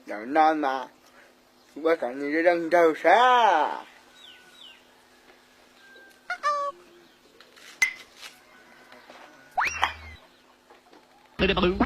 Zaum no mas ua kom nws zoo nraug sab. Ub,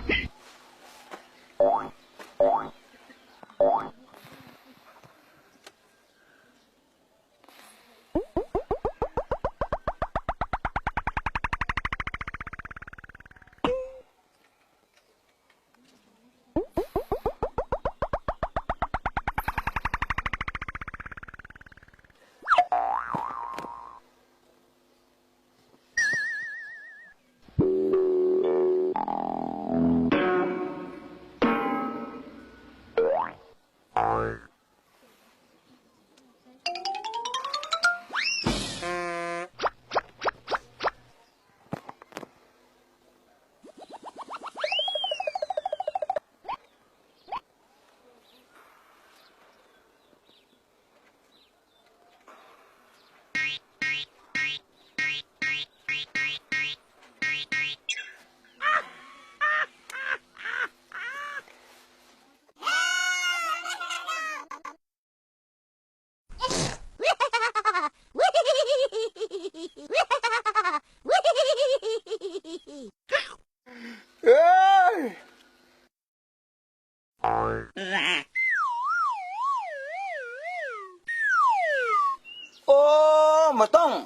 Muas Tooj,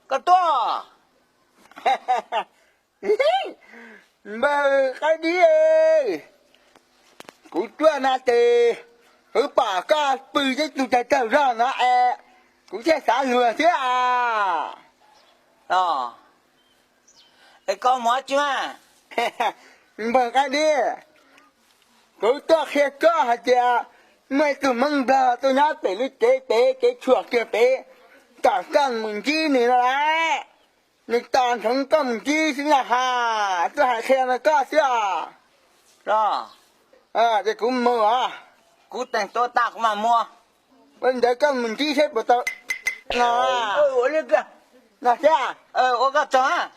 koj tuaj. Npawg Qaib Dib, kuv tuaj no ces kuv pom koj pw ib tug tawg tawg zog no es kuv thiaj xav luag thiab as. Es koj mus dab tsi mas? Npawg Qaib Dib, kuv tuaj qhia koj hais tias muaj ib tug Hmoob Nplog tuaj nyob pem lub tsev pem, kev tshuam kiag pem, kom koj mus ntsib nws no lauj. Nws tos ntsoov koj mus ntsib xwb na ha, tuaj hais qhia no koj xwb os. Ces kuv mus os. Kuv teem tuaj tag kuv mam mus. Ua li ntawd koj mus ntsib saib puas tau no. No thiab. Ua koj tsaug,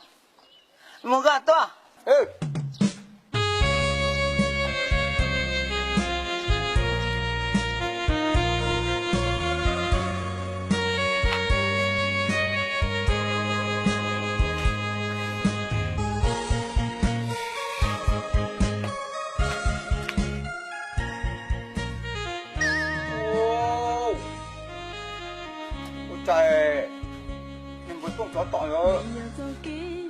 mus koj tuaj. Ua cas nws npawg Tooj tsov tom,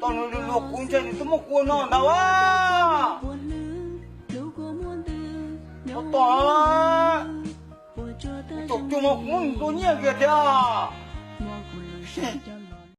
tom nws luag kuv ntshe nws twb muab kuv ua no ntag a. Tsov tom, nws thaum cuag mas kuv muab nws tua nyiaj kiag thiab.